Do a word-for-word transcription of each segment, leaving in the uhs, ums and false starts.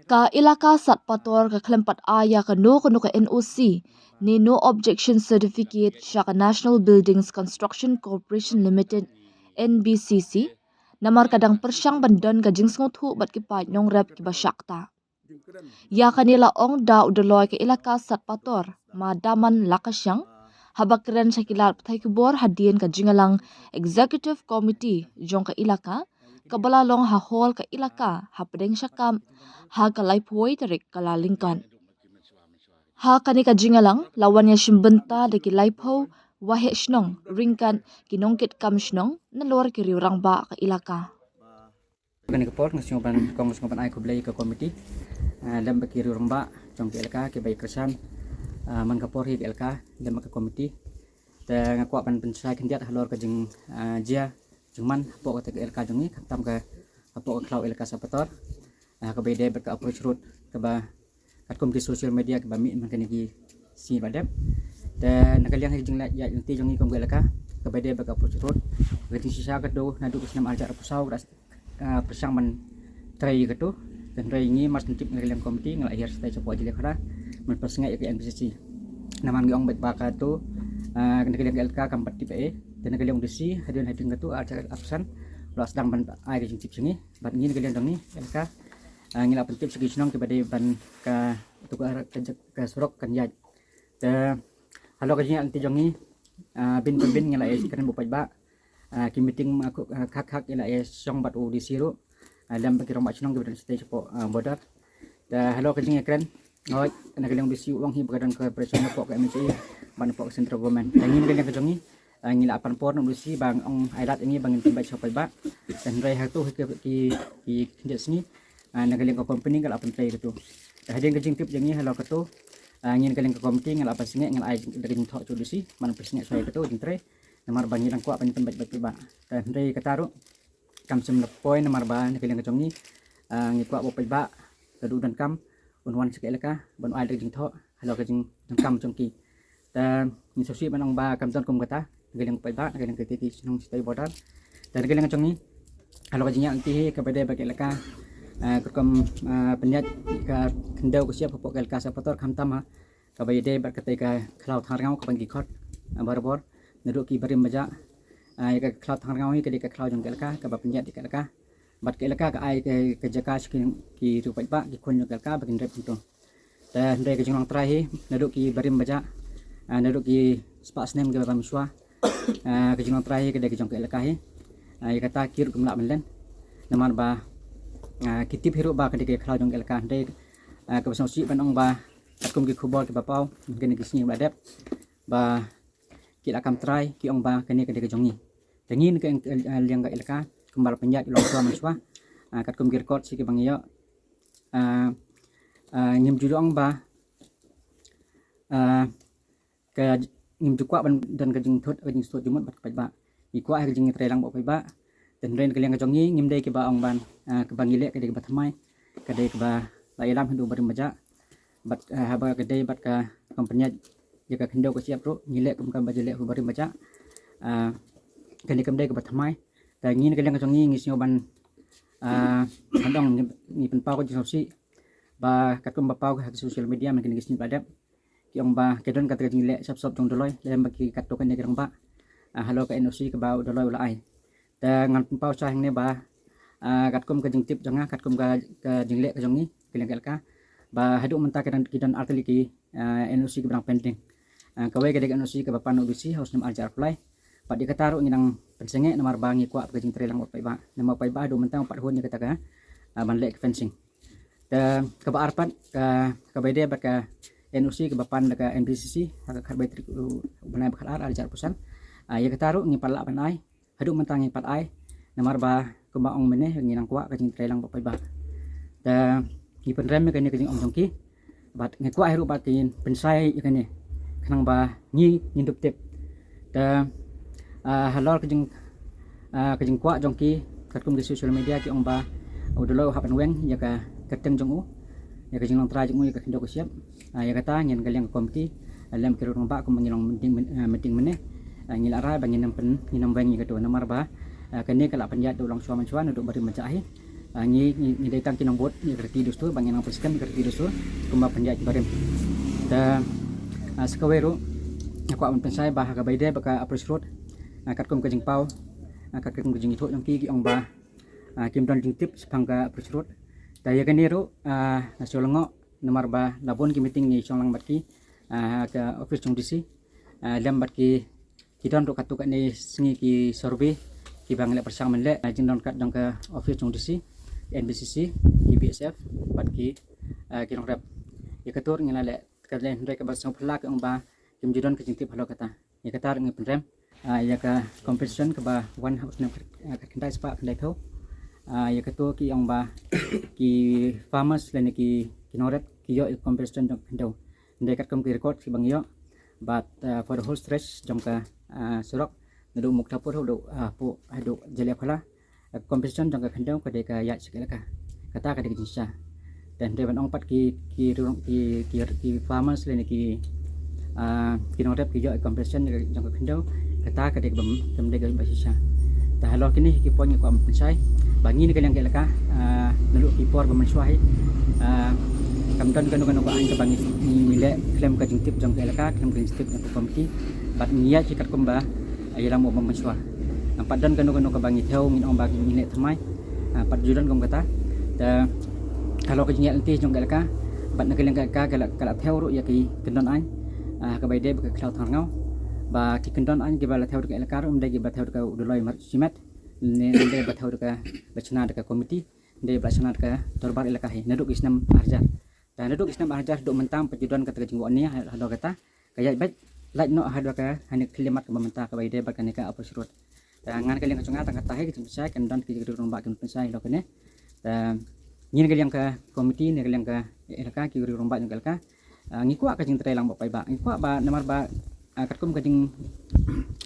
Ka Elaka Satpator ka khlem pat ai ïa kano kano ka N O C ne No Objection Certificate sha ka National Buildings Construction Corporation Limited, N B C C, namar ka dang pyrshang ban don ka jingsngewthuh bad ki paid nongrep kiba shah ktah. Ïa kane la ong da u Dolloi ka Elaka Satpator, Ma Daman Lakashiang, haba kren sha ki lad pathai khubor hadien ka jingïalang Executive Committee jong ka Elaka, kaba la long ha hall ka Elaka, hapdeng Shakap, ha ka laiphew tarik Kyllalyngkot. Ha kane ka jingïalang la wan ïashim bynta da ki laiphew waheh shnong ryngkat ki nongkitkam shnong nalor ki riew rangbah ka Elaka. Kane ka por nga sngew ban kong, sngew ban ai khublei ka komiti, ah, lem bad ki riew rangbah jong ka Elaka kiba ïakyrshan, ah, man ka por hi ka Elaka lem bad ka komiti. Te nga kwah ban pynshai khyndiat halor ka jing, ah, jia jingman hapoh kata ka Elaka jong ngi, khamtam ka hapoh ka khlaw Elaka Satpator, ah, kaba ïadei bad ka approach road kaba katkum ki social media kiba mih man kine ki sngi ba dep. Te na ka liang ka jingleh ïaid lynti jong ngi kum ka Elaka, kaba ïadei bad ka approach road, ka jingshisha katu naduh ka snem ar hajar arphew saw ka, ah, pyrshang ban trei ïa katu. Te hynrei ngi mar shen tip na ka liang komiti nga la hiar shatai shapoh Jailekhora ban pynsangeh ïa ka N B C C. Namar ngi ong beit ba katu, ah, na ka liang ka Elaka kam pat tip ei. Te na ka liang D C hadien hadien katu ar hajar arphew san la sdang ban ai ka jingtip sha ngi. Bad ngi na ka liang jong ngi Elaka, ah, ngi la pyntip sha ki shnong kiba dei ban ka, tu ka, ka, ka surok kan ïaid. Te halor ka jingïaid lynti jong ngi, ah, bin pa bin ngi la ïakren bad u paidbah. Ah, ki meeting, ah, khak khak ngi la ïashong bad u D C ruh, ah, lem bad ki rangbah shnong kiba don shatai shapoh, ah, border. Te halor ka jingïakren, hooid, na ka liang D C u ong hi ba ka don cooperation napoh ka M H A bad napoh ka central government. Te ngi na ka liang ka jong ngi, ah, ngi la pan por na u D C ba ong ai lad ïa ngi ba ngin pynbeit sha u paidbah. Te hynrei hato ki, ki, ki khyndiat sngi, ah, na ka liang ka company ka la pyntrei katu. Te hadien ka jingtip jong ngi halor katu, ah, ngi na ka liang ka komiti ngi la pynsangeh, ngi la ai da ka jingthoh sha u D C ban pynsangeh shuwa ïa katu jingtrei. Namar ba ngi dang kwah ban pynbeit bad u paidbah. Te hynrei kata ruh kam shym la poi namar ba na ka liang ka jong ngi, ah, ngi kwah ba u paidbah lada u donkam un wan sha ka Elaka ban ai da ka jingthoh halor ka jingdonkam jong ki. Te ngi sngewsih ban ong ba kam don kum kata na ka liang u paidbah, na ka liang ka, ki, ki shnong shatai border. Te na ka liang jong ngi halor ka jingïaid lynti hi kaba dei bad ka Elaka, ah, katkum, ah, pynïaid ka khyndew ka shyiap hapoh ka Elaka Satpator khamtam ha kaba ïadei bad katei ka khlaw thangrngaw kaba ngi khot, ah, barabor naduh ki barim bajah, ah, ïa ka khlaw thangrngaw hi ka dei ka khlaw jong ka Elaka kaba pynïaid ïa ka Elaka. Bad ka Elaka ka ai ka, ka jaka sha ki, ki riew paidbah, ki khun jong ka Elaka ba kin rep hangto. Te hynrei ka jinglong trai hi naduh ki barim bajah, ah, naduh ki spah snem kiba bam shuwa, ah, ka jinglong trai hi ka dei ka jong ka Elaka hi. Ah, ïa kata ki ruh kim lah ban len namar ba, ah, ki tip hi ruh ba ka dei ka khlaw jong ka Elaka. Hynrei, ah, kaba sngewsih ban ong ba katkum ki khubor kiba paw kine ki sngi ba dep ba ki la kam trai, ki ong ba kane ka dei ka jong ngi. Te ngi na ka, eh, liang ka Elaka kumba la pynïaid ïa u longshuwa manshuwa, ah, katkum ki record shi kiba ngi ïoh, ah, ah, ngim ju ong ba, ah, ka, ngim ju kwah ban don ka jingthut, ka jingsngewthuh jingmut bad ka paidbah. Ngi kwah ka jingtreilang bad u paidbah. Te hynrei na ka liang ka jong ngi ngim dei kiba ong ban, ah, kaba ngi leh ka dei kaba thymmai, ka dei kaba la ïalam haduh barim bajah. Bad, ah, haba ka dei bad ka company ïa ka khyndew ka shyiap ruh ngi leh kum kaba ju leh u barim bajah. Ah, kane kam dei kaba thymmai. Te ngi na ka liang ka jong ngi ngi sngew ban, ah, ban ong ngi, ngi pynpaw ka jingsngewsih ba katkum ba paw ha ki social media man kine ki sngi ba dep, ki ong ba ka don kata ka jingleh sap sap jong u Dolloi lem bad ki katto katne ki rangbah, ah, halor ka N O C kaba u Dolloi u la ai. Te ngan pynpaw shai hangne ba, ah, katkum ka jingtip jong nga, katkum ka, ka jingleh ka jong ngi ka liang ka Elaka, ba haduh mynta ki don, ki don artylli ki, ah, N O C kiba dang pending. Ah, kawei ka dei ka N O C kaba pan na u D C ha u snem ar hajar arphew lai. Bad ïa kata ruh ngi dang pynsangeh namar ba ngi kwah ka jingtreilang bad u paidbah. Namar u paidbah haduh mynta um pat hun ïa kata ka, ah, ban leh ka fencing. Te kaba ar pat ka, kaba ïadei bad ka N O C kaba pan da ka N B C C ha ka khatwei tarik u bnai ba khatar ar hajar arphew san. Ah, ïa kata ruh ngi pat lah ban ai, haduh mynta ngi pat ai namar ba kumba ong mynne ngi nang kwah ka jingtreilang bad u paidbah. Te ngi pynrem ïa kane ka jingong jong ki bad ngi kwah hi ruh ba kin pynshai ïa kane khnang ba ngi ngin dup tip. Te, ah, halor ka jing, ah, ka jingkwah jong ki katkum ki social media ki ong ba u Dolloi u hap ban weng ïa ka kyrteng jong u, ïa ka jinglong trai jong u, ïa ka khyndew ka shyiap. Ah, ïa kata ngin ka liang ka komiti, ah, lem ki riew rangbah kumba ngi long meeting, ah, meeting mynne. Ah, ngi la rai ba ngin ym pyn, ngin ym weng ïa katu namar ba, ah, kane ka la pynïaid da u longshuwa manshuwa naduh barim bajah hi. Ah, ngi, ngi, ngi dei tang ki nongbud, ngi ka riti dustur, ba ngi nang pyrshah, ngi ka riti dustur, kumba pynjah ki barim. Te, ah, sa kawei ruh, nga kwah ban pynshai ba ha kaba ïadei bad ka Approach Road, ah, katkum ka jingpaw, ah, katkum ka jingithuh jong ki, ki ong ba, ah, kim don jingtip shaphang ka Approach Road. Te ïa kane ruh, ah, nga shu lyngngoh, namar ba la bun ki meeting ngi shong lang bad ki, ah, ka office jong D C, ah, lem bad ki, ki don ruh katto katne sngi ki survey, kiba ngi la pyrshang ban leh, ah, jingdon kat jong ka office jong D C, N B C C, ki B S F, bad ki, ah, ki nongrep. Ïa kato ruh ngi la leh, ka leh hynrei kaba sngewphylla ka ong ba, kim ju don ka jingtip halor kata. Ïa kata ruh ngi pynrem, ah, ïa ka compensation kaba wan ha u snem khat, ah, khatkhyndai spah khyndaiphew. Ah, ïa kato ki ong ba ki farmers lane ki, ki nongrep ki ïoh ïa ka compensation jong ka khyndew. Hynrei katkum ki record kiba ngi ïoh. Bad, ah, for the whole stretch jong ka, ah, surok, naduh Muktapur haduh, ah, haduh Jaliakala, ah, compensation jong ka khyndew ka dei ka ïaid sha ka elaka. Kata ka dei ka jingshisha. Te hynrei ban ong pat ki, ki, ki, ki, ki farmers lane ki, ah, ki nongrep ki ïoh compensation jong ka khyndew, kata ka dei kaba, kam dei kaba shisha. Te halor kine ki point nga kwah ban pynshai ba ngi na ka liang ka elaka, ah, naduh ki por ba mynshuwa hi, ah, kam don kano kano ka aiñ kaba ngi, ngi leh khlem ka jingtip jong ka elaka, khlem ka jingtip jong ka komiti. Bad ngi ïaid hi katkum ba, ah, ïalam u ba mynshuwa. Ngam pat don kano kano kaba ngi thew, ngin ong ba ngi leh thymmai. Ah, pat ju don kum kata. Te halor ka jingïaid lynti jong ka elaka, bad na ka liang ka elaka ka la, ka la thew ruh ïa ki kyndon aiñ, ah, kaba ïadei bad ka khlaw thangrngaw. Ba ki kyndon aiñ kiba la thew da ka elaka ruh ym dei kiba thew da ka u Dolloi March Shimet, ne ym dei ba thew da ka, ba shna da ka komiti, ym dei ba la shna da ka dorbar elaka hi naduh ki snem arhajar. Te naduh ki snem arhajar haduh mynta ym pat ju don kata ka jingwad nia halor kata. Ka ïaid beit lait noh haduh ka, ha kane ka khlieh mat kaba mynta kaba ïadei bad kane ka Approach Road. Te ngan ka liang ka jong nga tang kata hi ka jingpynshai, kan don ki riewrangbah kin pynshai halor kane. Te ngi na ka liang ka komiti, na ka liang ka elaka, ki riewrangbah jong ka elaka, ah, ngi kwah ka jingtrei lang bad paidbah. Ngi kwah ba namar ba, ah, katkum ka jing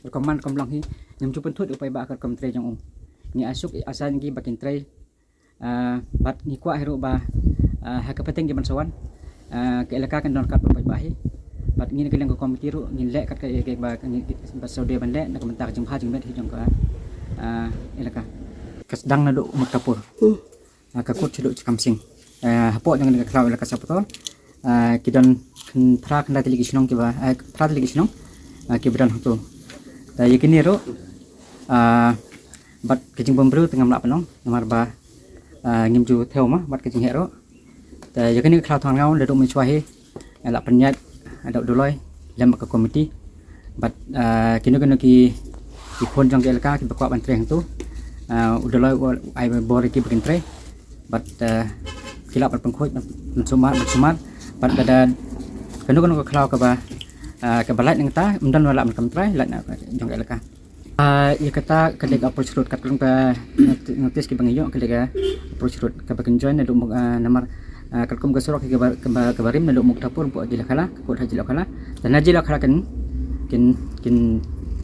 rukom man rukom long hi, ngim ju pynthut ïa u paidbah ha ka rukom trei jong u. Ngi ai suk ai san ïa ki ba kin trei, ah, bad ngi kwah hi ruh ba, ah, ha ka pateng ki ban sa wan, ah, ka elaka kan don kat ba paidbah hi. Bad ngi na ka liang ka komiti ruh ngin leh kat ka ïa kaba ngi, ba sa dei ban leh na ka bynta ka jingbha jingmiat hi jong ka, ah, elaka. Ka sdang naduh Muktapur. Hmm. Ah, ka kut shaduh Kamsing. Ah, hapoh jong ka khlaw elaka Sapathol, ah, ki don khyn-, phra khyndai tylli ki shnong kiba, ah, phra tylli ki shnong, ah, kiba don hangto. Te ïa kine ruh, ah, bad ka jingbymbriew te ngam lah ban ong namar ba, ah, ngim ju thew ma bad ka jingheh ruh. Te ïa kane ka khlaw thangrngaw naduh mynshuwa hi, eh, la pynïaid, eh, da u Dolloi lem bad ka komiti. Bad, eh, kino kino ki, ki khun jong ka elaka kiba kwah ban trei hangto, eh, u Dolloi u ai bor ïa ki ba kin trei. Bad, eh, ki lah ban pynkhuid, ban, ban sumar, ban sumar. Bad lada kano kano ka khlaw kaba, eh, kaba lait nangta, ym don ba lah ban kam trai, lait na jong ka elaka. Ah, ïa kata ka dei ka Approach Road, katkum ka noti-, notice kiba ngi ïoh ka dei ka Approach Road kaba kin join naduh Muk-, ah, namar, ah, katkum ka surok kaba, kaba, kaba rim naduh Muktapur hapoh Jaliakala, ka kut ha Jaliakala. Te na Jaliakala kin, kin, kin,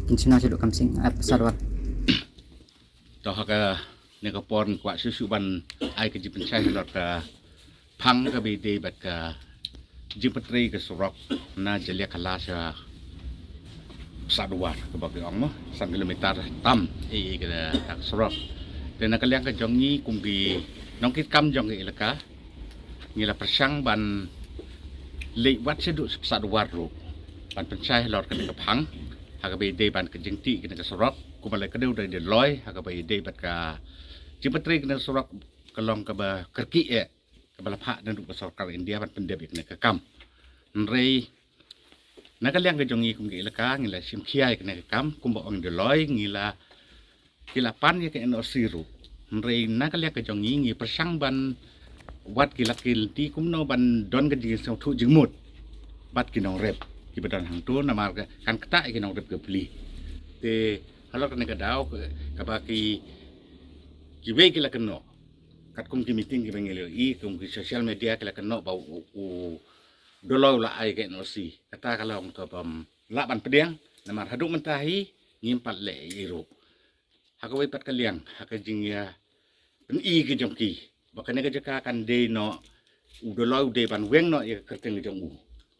kin shna shaduh Kamsing, ah, Sadwar. To ha kane ka por ngi kwah shuh shuh ban ai ka jingpynshai halor ka phang kaba ïadei bad ka jingpyntrei ka surok na Jaliakala sha Sadwar kaba ki ong mo, san kilometer tam, eh, eh, ka, ka surok. Te na ka liang ka jong ngi kum ki nongkitkam jong ka elaka, ngi la pyrshang ban leit wat shaduh Sadwar ruh ban pynshai halor kane ka phang ha kaba ïadei bad ka jingtih kane ka surok, kumba la kdew da u Dolloi ha kaba ïadei bad ka jingpyntrei kane ka surok ka long kaba kyrkieh, eh, kaba la phah naduh ka sorkar India ban pyndep ïa kane ka kam. Hynrei na ka liang ka jong ngi kum ka elaka ngi la shim khia ïa kane ka kam, kumba ong u Dolloi ngi la, ki la pan ïa ka N O C ruh. Hynrei na ka liang ka jong ngi ngi pyrshang ban wad ki lad ki lynti kumno ban don ka jingsngewthuh jingmut bad ki nongrep kiba don hangto namar ka, kan ktah ïa ki nongrep ka pli. Te halor kane ka daw ka, kaba ki, kiwei ki la kynnoh. Katkum ki meeting kiba ngi la ïohi, kum ki social media ki la kynnoh ba u, u, u Dolloi u la ai ka N O C. Kata ka long kaba ym lah ban pdiang namar haduh mynta hi ngim pat leh ei ei ruh. Ha kawei pat ka liang, ha ka jingïa pyni ka jong ki ba kane ka jaka kan dei noh, u Dolloi u dei ban weng noh ïa ka kyrteng ka jong u.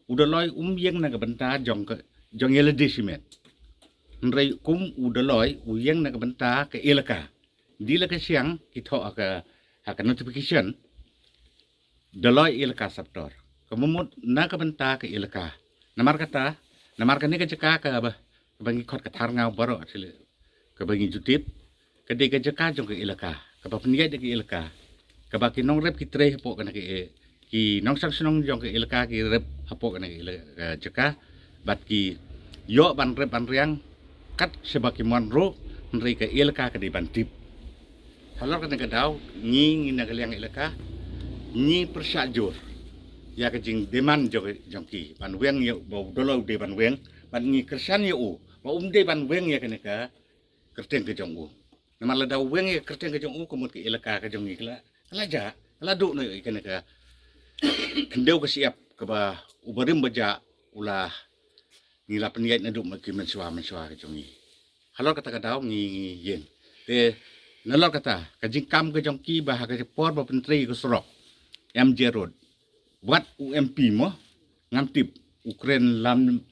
U Dolloi um ïeng na ka bynta jong ka, jong ïa lade shimet. Hynrei kum u Dolloi u ïeng na ka bynta ka elaka. Dei la ka shiang ki thoh ha ka, ka notification Doloi Elaka Saptor. Ka mut na ka bynta ka elaka. Namar kata, namar kane ka jaka kaba, kaba ngi khot ka Tharngaw baroh, kaba ngi ju tip, ka dei ka jaka jong ka elaka, kaba pynïaid da ka elaka, kaba ki nongrep ki trei hapoh kane ka e-, ki nongshong shnong jong ka elaka ki rep hapoh kane ka elaka, ka jaka, bad ki ïoh ban rep ban riang kat shaba ki mon ruh, hynrei ka elaka ka dei ban tip. Halor kane ka daw, ngi, ngi na ka liang elaka, ngi pyrshah jur ïa ka jingdemand jong, jong ki ban weng ïa u, ba u Doloi u dei ban weng, bad ngi kyrshan ïa u ba um dei ban weng ïa kane ka kyrteng ka jong u. Namar lada u weng ïa ka kyrteng ka jong u, ka mut ka elaka ka jong ngi ka la, ka la jah, ka la duh noh ïa kane ka khyndew ka shyiap kaba u barim bajah u la, ngi la pynïaid naduh ma ki mynshuwa, mynshuwa ka jong ngi. Halor kata ka daw ngi, ngi ïeng. Te nalor kata ka jingkam ka jong ki ba ha ka por ba pyntrei ka surok M J Road, wat u M P mo, ngam tip u kren lam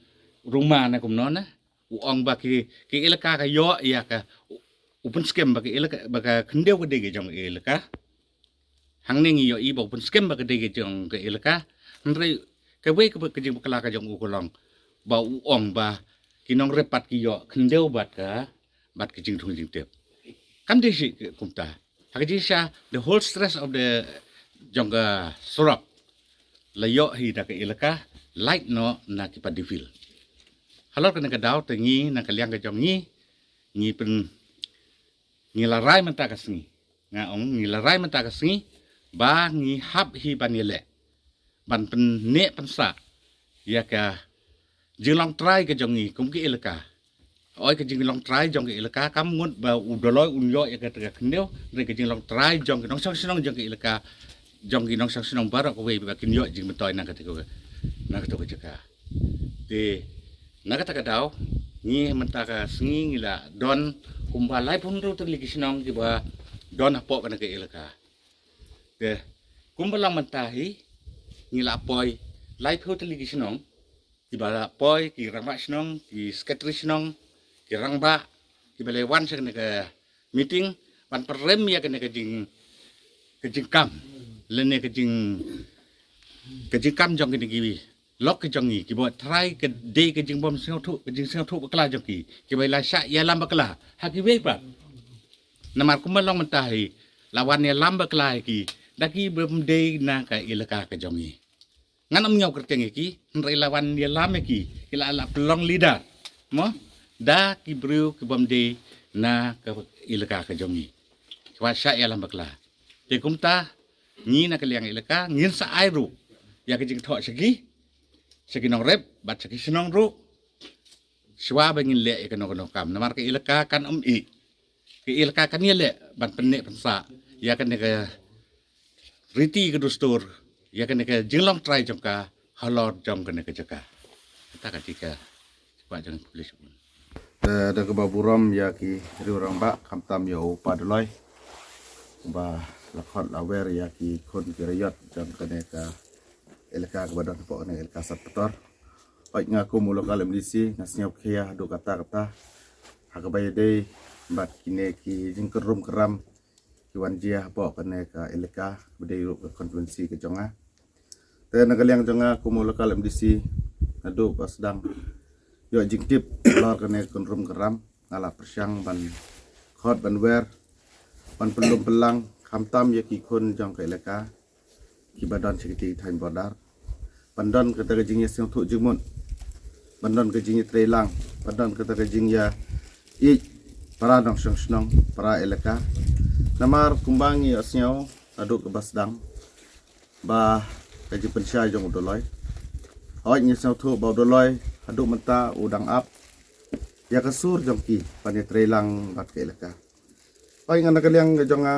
ruma ne kumno ne, u ong ba ki, ki elaka ka ïoh ïa ka, u, u pynskhem ba ki elaka, ba ka khyndew ka dei ka jong elaka. Hangne ngi ïohi ba u pynskhem ba ka dei ka jong ka elaka. Hynrei kawei ka, ka jingbakla ka jong u ka long ba u ong ba ki nongrep pat ki ïoh khyndew bad ka, bad ka jingthung jingtip. Kam dei shi kumta. Ha ka jingshisha, the whole stress of the jong ka surok la ïoh hi da ka elaka, lait noh na ki Paddyfield. Halor kane ka daw te ngi na ka liang ka jong ngi, ngi pyn, ngi la rai mynta ka sngi. Nga ong ngi la rai mynta ka sngi ba ngi hap hi ban ïaleh, ban pynneh pynsah ïa ka jinglong trai ka jong ngi kum ki elaka. Oi, ka jinglong trai jong ki elaka kam mut ba u Doloi un ïoh ïa kata ka khyndew, hynrei ka jinglong trai jong ki nongshong shnong jong ki elaka, jong ki nongshong shnong baroh kawei ba kin ïoh jingmyntoi na kata ka, na kata ka jaka. Te na kata ka daw, ngi mynta ka sngi ngi la don kumba laiphew hynriew tylli ki shnong kiba don hapoh kane ka elaka. Te kumba long mynta hi, ngi la poi laiphew tylli ki shnong, kiba la poi, ki rangbah shnong, ki sekretari shnong, ki rangbah, kiba la wan sha kane ka meeting ban pynrem ïa kane ka jing, ka jingkam, lane ka jing, ka jingkam jong kine ki lok ka jong ngi, kiba trai ka dei ka jingbym sngewthuh, ka jingsngewthuh bakla jong ki, kiba la shah ïalam bakla ha kiwei pat. Namar kumba long mynta hi, la wan ïalam bakla ïa ki da ki bym dei na ka elaka ka jong ngi. Ngan ym ñiew kyrteng ïa ki, hynrei la wan ïalam ïa ki, ki la, la pynlong leader mo da ki briew ki bym dei na ka elaka ka jong ngi, kiba shah ïalam bakla. Te kumta ngi na ka liang elaka ngin sa ai ruh ïa ka jingthoh sha ki, sha ki nongrep bad sha ki shnong ruh, shuwa ba ngin leh ïa kano kano kam. Namar ka elaka kan ym ih, ka elaka kan ïaleh ban pynneh pynsah ïa kane ka riti ka dustur, ïa kane ka jinglong trai jong ka halor jong kane ka jaka. Kata ka dei ka jingkwah jong ngi. Te da kaba burom ïa ki riew rangbah, khamtam ïa u Pa Doloi ba la khot la wer ïa ki khun ki raiot jong kane ka elaka kaba don hapoh kane ka elaka Satpator. Hooid, nga kum u local M D C nga sngewkhia haduh katta katta ha kaba ïadei bad kine ki jingkynrum kynram ki wan jia hapoh kane ka elaka, ba dei ruh ka constituency ka jong nga. Te na ka liang jong nga kum u local M D C, naduh ba sdang ïoh jingtip halor kane ka kynrum kynram, nga la pyrshang ban khot ban wer, ban pynlum pynlang, khamtam ïa ki khun jong ka elaka kiba don sha kitei ki thaiñ border, ban don kata ka jingïasngewthuh jingmut, ban don ka jingïatreilang, ban don kata ka jingïaid para nongshong shnong, para elaka. Namar kumba ngi ïohsngew naduh kaba sdang ba ka jingpynshai jong u Doloi, hooid, ngi sngewthuh ba u Doloi haduh mynta u dang ap ïa ka sur jong ki ban ïatreilang bad ka elaka. Hooid, nga na ka liang ka jong nga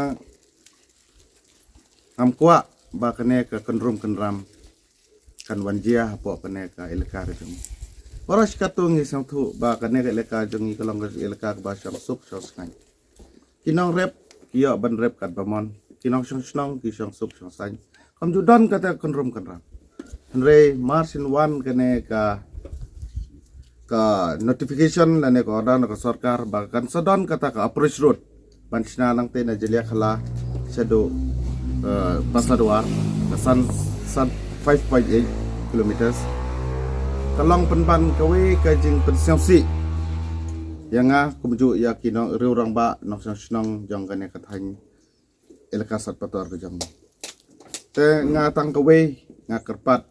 ngam kwah ba kane ka kynrum kynram kan wan jia hapoh kane ka elaka ka jong ngi. Baroh shi katto ngi sngewthuh ba kane ka elaka jong ngi ka long ka elaka kaba shong suk shong saiñ. Ki nongrep ki ïoh ban rep katba mon, ki nongshong shnong ki shong suk shong saiñ. Kam ju don kata ka kynrum kynram. Hynrei mar syn wan kane ka, ka notification lane ka order na ka sorkar ba kan sa don kata ka approach road ban shna nangtei na Jaliakhla shaduh Pasadwar, ka san san five point eight kilometers. Ka long pynban kawei ka jingpynsngewsih ïa nga kumjuh ïa ki nong riewrangbah nongshong shnong jong kane ka thaiñ elaka Satpator ka jong. Te nga tang kawei nga kyrpad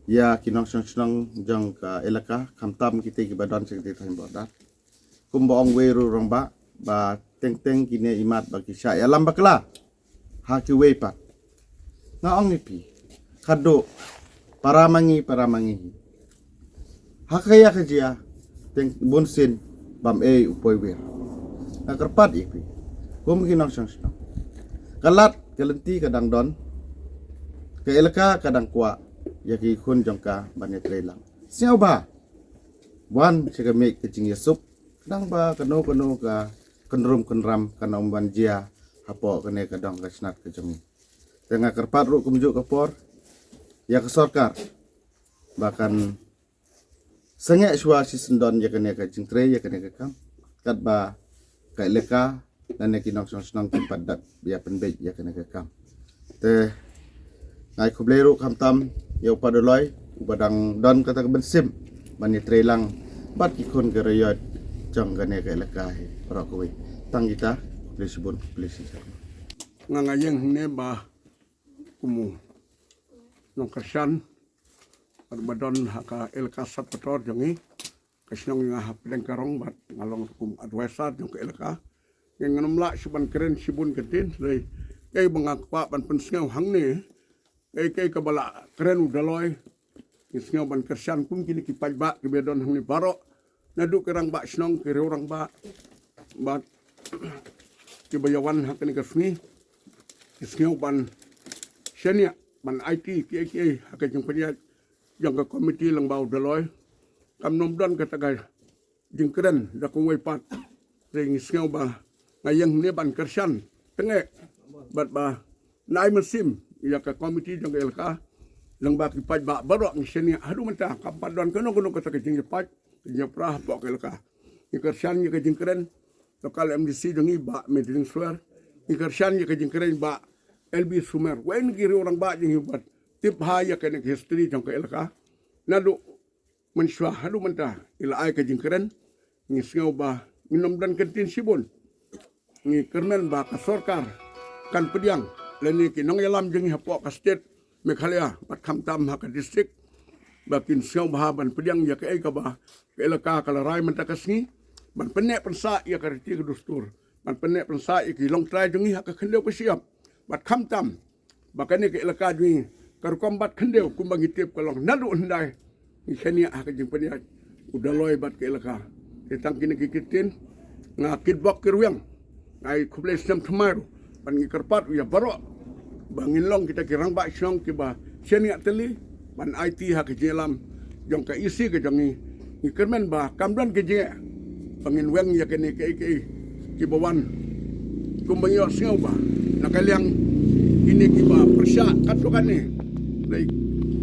ïa ki nongshong shnong jong ka elaka, khamtam kita kiba don sha kita thaiñ border. Kumba ong wei riewrangbah ba teng teng kine imat ba ki shah ïalam bakla ha kiwei pat. Nga ong ïa phi, khadduh para ma ngi, para ma ngi hi. Ha ka ïa ka jia teng bun sien bam ei u poi wir. Nga kyrpad ïa phi kum ki nongshong shnong. Ka lad ka lynti ka dang don, ka elaka ka dang kwah ïa ki khun jong ka ban ïatrei lang. Sngewbha wan sha ka miej ka jingïasuk, dang ba kano kano ka kynrum kynram kan ym ban jia hapoh kane ka dong ka shnat ka jong ngi. Te nga kyrpad ruh kumjuh ka por ïa ka sorkar ba kan sangeh shuwa shisyndon ïa kane ka jingtrei, ïa kane ka kam, katba ka elaka lane ki nongshong shnong ki pat dap ïa pynbeit ïa kane ka kam. Te nga ai khublei ruh khamtam ïa u Bah Daloi uba dang don kata ka mynsiem ban ïatrei lang bad ki khun ki raïot jong kane ka elaka hi baroh kawei. Tang kita, khublei shibun, khublei shibun. Nga nga ïeng hangne ba kum u nongkyrshan bad ba don ha ka elaka Satpator jong ngi, ka shnong nga ha pdeng ka rong bad nga long kum advisor jong ka elaka. Ngan ngam lah shu ban kren shibun ka ktien, hynrei kaei ba nga kwah ban pynsngew hangne, kaei kaei kaba la kren u Daloi, ngi sngew ban kyrshan kum kine ki paidbah kiba don hangne baroh, naduh ki rangbah shnong, ki riewrangbah bad kiba ïawan ha kane ka sngi. Ki sngew ban shaniah ban aiti kiei kiei ha ka jingpynïaid jong ka komiti lyngba u Daloi. Kam nym don kata ka jingkren da kumwei pat. Te ngi sngew ba nga ïeng hangne ban kyrshan teng eh bad ba na ai mynsiem ïa ka komiti jong ka elaka lyngba ki paidbah baroh. Ngi shaniah haduh mynta kam pat don kano kano kata ka jingïapait jingïapra hapoh ka elaka. Ngi kyrshan ïa ka jingkren local M D C jong ngi Bah Medring Swer. Ngi kyrshan ïa ka jingkren Bah L B Sumer, wei na ki riewrangbah jong ngi bad tip bha ïa kane ka history jong ka elaka. Naduh mynshuwa haduh mynta i la ai ka jingkren. Ngi sngew ba ngi nym don ka ktien shibun. Ngi kyrmen ba ka sorkar kan pdiang lane ki nongïalam jong ngi hapoh ka state Meghalaya bad khamtam ha ka district ba kin sngew bha ban pdiang ïa kaei kaba ka elaka ka la rai mynta ka sngi, ban pynneh pynsah ïa ka riti ka dustur, ban pynneh pynsah ïa ki longtrai jong ngi ha ka khyndew ka shyiap bad khamtam ba kane ka elaka jong ngi ka rukom bad khyndew kumba ngi tip ka long naduh hyndai ngi shaniah ha ka jingpynïaid u Daloi bad ka elaka. Te tang kine ki ktien, nga kitbok kirwiang, nga ai khublei snem thymmai ruh bad ngi kyrpad ïa baroh ba ngin long kita ki rangbah shnong kiba shaniah tylli ban aiti ha ka jingïalam jong ka E C ka jong ngi. Ngi kyrmen ba kam don ka jingeh ba ngin weng ïa kane kaei kaei kiba wan kumba ngi ïohsngew ba na ka liang kine kiba pyrshah katto katne. Dei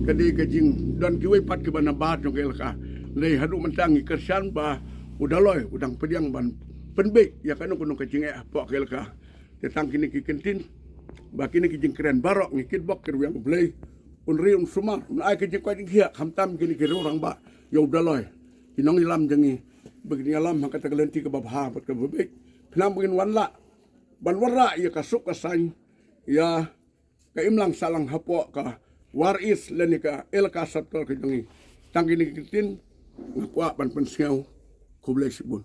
ka dei ka jingdon kiwei pat kiba nabar jong ka elaka. Dei haduh mynta ngi kyrshan ba u Daloi u dang pdiang ban pynbeit ïa kano kano ka jingeh hapoh ka elaka. Te tang kine ki ktien ba kine ki jingkren baroh ngi kitbok kirwiang U Blei un ri un sumar, un ai ka jingkoit jingkhiah khamtam kine ki riewrangbah ïa u Daloi, ki nongïalam jong ngi, ba kin ïalam ha kata ka lynti kaba bha bad kaba beit. Khnang ba ngin wan lah ban wanrah ïa ka suk ka saiñ ïa ka imlang sahlang hapoh ka War East lane ka elaka Satpator ka jong ngi. Tang kine ki ktien nga kwah ban pynsngew. Khublei shibun.